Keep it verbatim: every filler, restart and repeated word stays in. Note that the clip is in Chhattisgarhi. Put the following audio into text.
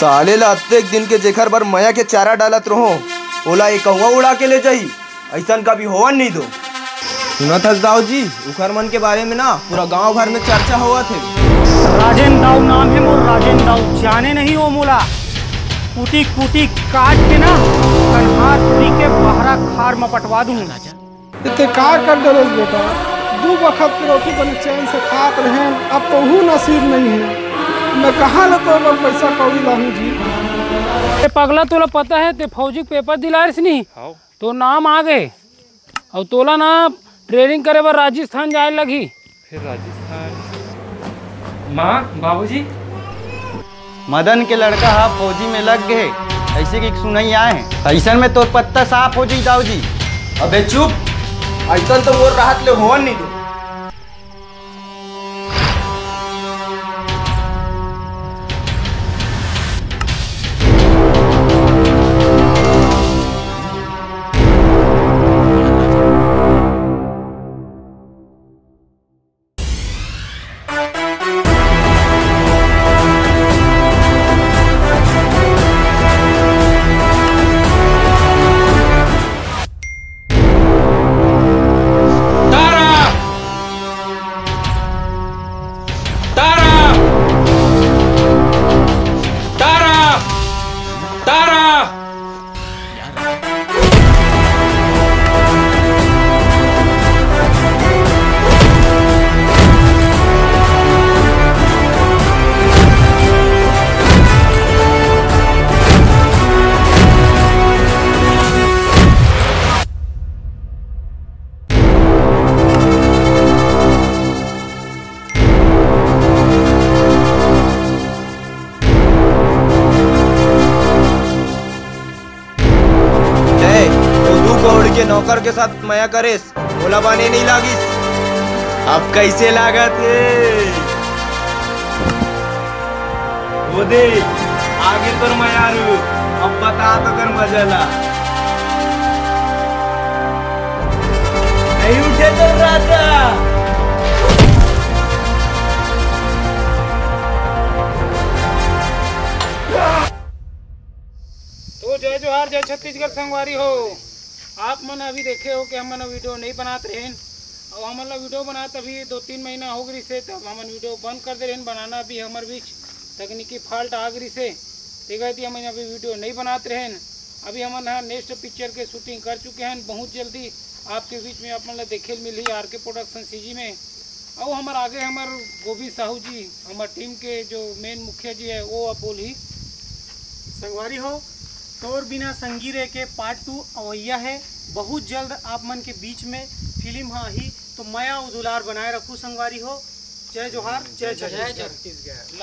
साले ला अतेक दिन के जेखर बर मया के चारा डालत रहो, ओला ए कौवा उड़ा के ले जाही। अइसन कभी होवन नहीं दो। सुनत हस दाऊ जी, उखर मन के बारे में ना पूरा गांव भर में चर्चा होवत हे। राजेन दाऊ नाम हे मोर, राजेन दाऊ। जाने नहीं हो मोला, कूटी कूटी काट के ना कन्हारपुरी के बहरा खार में पटवा दूं। ते का कर डरेस बेटा, दू बखत के रोटी बने चैन से खात रहेन, अब तो हूँ नसीब नहीं है। मैं कहाँ ले तो बर पैसा कौड़ी लाहूँ जी? ए पगला, तोला पता है ते फौजी के पेपर दिलारिस नहीं? हाँ। तो नाम आ गए, अउ तोला ना ट्रेनिंग करे बर राजस्थान जाए लगही। फिर राजस्थान। माँ, बाबूजी। मदन के लड़का हा फौजी में लग गए, ऐसे की सुनई आए हैं। ऐसन में तोर पत्ता साफ हो जाई दाऊ जी। अबे चुप, ऐसन तो मोर राहत ले होवन नहीं दो। तारा! तारा! तारा! तारा! ए, वो दू करोड़ के नौकर के साथ मया करेस, ओला बने नहीं लागिस। अब कैसे लागत हे? वो दे, आगे तोर मया रू, अब बता तो कर मजा ला। नहीं उठे तो राजा। तो जय जोहार, जय छत्तीसगढ़ संगवारी हो। आप मन अभी देखे हो कि हमन वीडियो नहीं बनात रहेन, और हमन ला वीडियो बनात अभी दो तीन महीना हो गई से, तब हमन वीडियो बंद कर दे रहेन बनाना। अभी हमर बीच तकनीकी फॉल्ट आ गई से, तेकर सेती हमन अभी वीडियो नहीं बनात रहेन। अभी हमन ह नेक्स्ट पिक्चर के शूटिंग कर चुके हैं, बहुत जल्दी आपके बीच में आप मन ला देखे ल मिलही आर के प्रोडक्शन सीजी में। अउ हमर आगे हमर गोविंद साहू जी, हमर टीम के जो मेन मुखिया जी है, वो अब बोलही। संगवारी हो, तोर बिना संगी रे के पार्ट टू अवैया है। बहुत जल्द आप मन के बीच में फिल्म ह आही, तो मया अउ दुलार बनाए रखू संगवारी हो। जय जोहार, जय जय छत्तीसगढ़। छत्तीसगढ़।